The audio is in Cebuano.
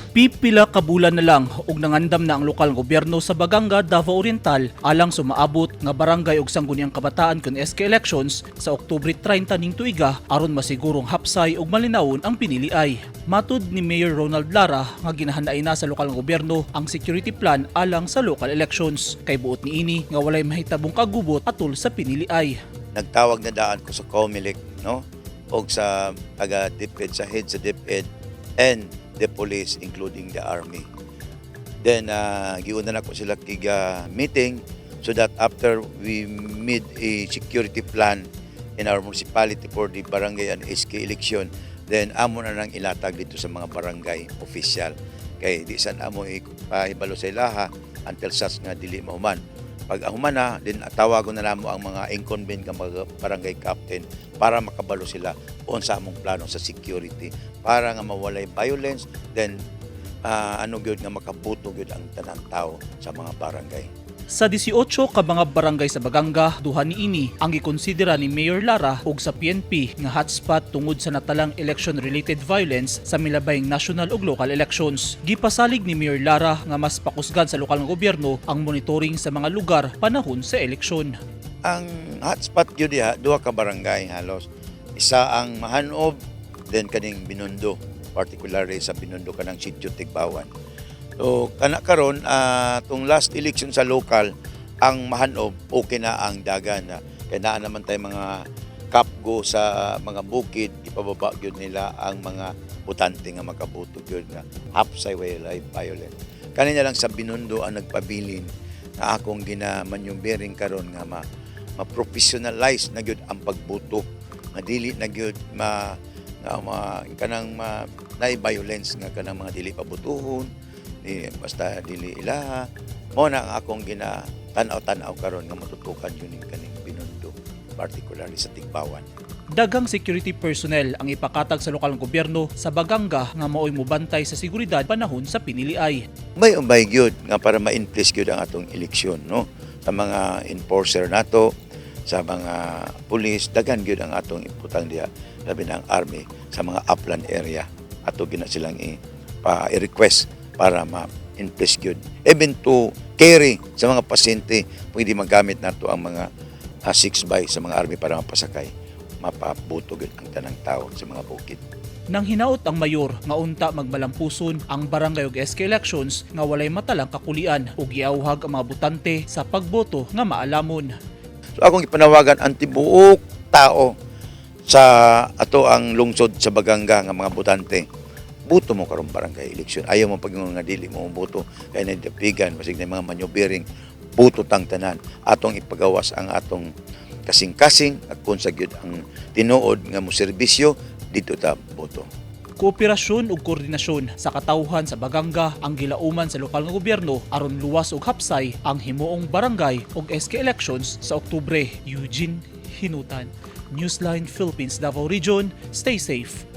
Pipila ka bulan na lang ug nangandam na ang lokal nga gobyerno sa Baganga, Davao Oriental alang sumaabot nga barangay ug sangguniang kabataan kun SK elections sa Oktubre 30 ning tuiga aron masigurong hapsay ug malinawon ang piniliay. Matud ni Mayor Ronald Lara nga ginahanay na sa lokal nga gobyerno ang security plan alang sa local elections kay buot niini nga walay mahitabong kagubot atol sa piniliay. Nagtawag na daan ko sa COMELEC, no, og sa taga DepEd, sa head sa DepEd and the police, including the army. Then giuna na ko sila kiga meeting so that after we made a security plan in our municipality for the barangay and SK election, then amo na nang ilatag dito sa mga barangay official kay di san amo ipahibalo sa ilaha until such nga dili mahuman. Pag ahuman na, then tawagon na namo ang mga incumbent nga mga barangay captain para makabalo sila unsa among plano sa security para nga mawalay violence, then ano gyud nga makabuto gyud ang tanang tao sa mga barangay. Sa 18 ka mga barangay sa Baganga, duha niini ang gikonsidera ni Mayor Lara ug sa PNP nga hotspot tungod sa natalang election-related violence sa milabayng national ug local elections. Gipasalig ni Mayor Lara nga mas pakusgan sa lokal nga gobyerno ang monitoring sa mga lugar panahon sa eleksyon. Ang hotspot gyud diha, duha ka barangay halos. Isa ang Mahanob, then kaning Binondo, particularly sa Binondo, kanang Sitio Tigbawan. So kana karon, tong last election sa local, ang Mahanob okay na ang dagan na kay naa naman tay mga kapgo sa mga bukid, ipababa gyud nila ang mga botante nga makaboto gyud nga hapsay, walay violent. Kanina lang sa Binondo ang nagpabilin nga akong ginamanyumbering karon nga ma ma-professionalize na gyud ang pagboto nga dili na gyud ma nga ma kanang ma naay violence nga kanang mga dili pabotohon di basta dili ilaha. Mo na ang akong gina tan-aw-tan-aw karon nga matutukan yun ning kaning Binondo, particularly sa Tigbawan. Daghang security personnel ang ipakatag sa lokal nga gobyerno sa Baganga nga maoy mobantay sa seguridad panahon sa piniliay. May umbay gyud nga para ma-in-place gyud ang atong eleksyon, no, sa mga enforcer nato, sa mga pulis, daghan gyud ang atong ibutang diha, labi na ang army sa mga upland area. Ato gyud na silang i pa i-request para ma-in-place gyud, even to carry sa mga pasyente, pwede magamit nato ang mga 6 by sa mga army para mapasakay, mapabuto gyud ang tanang tao sa mga bukid. Nang hinaot ang mayor nga unta magmalampuson ang barangay ug SK elections nga walay matalang kakulian ug giawhag ang mga botante sa pagboto nga maalamon. So akong ipanawagan ang tibuok tao sa ato ang lungsod sa Baganga nga mga botante. Boto mo karong barangay election. Ayaw mo pag nga dili mo boto kay nadapigan basig na mga maneuvering. Boto tang tanan. Atong ipagawas ang atong kasing-kasing at kung sa gyud ang tinuod nga mo serbisyo dito ta boto. Kooperasyon ug koordinasyon sa katawhan sa Baganga ang gilauman sa lokal nga gobyerno aron luwas ug hapsay ang himuong barangay ug SK elections sa Oktubre. Eugene Hinutan, Newsline Philippines, Davao Region. Stay safe.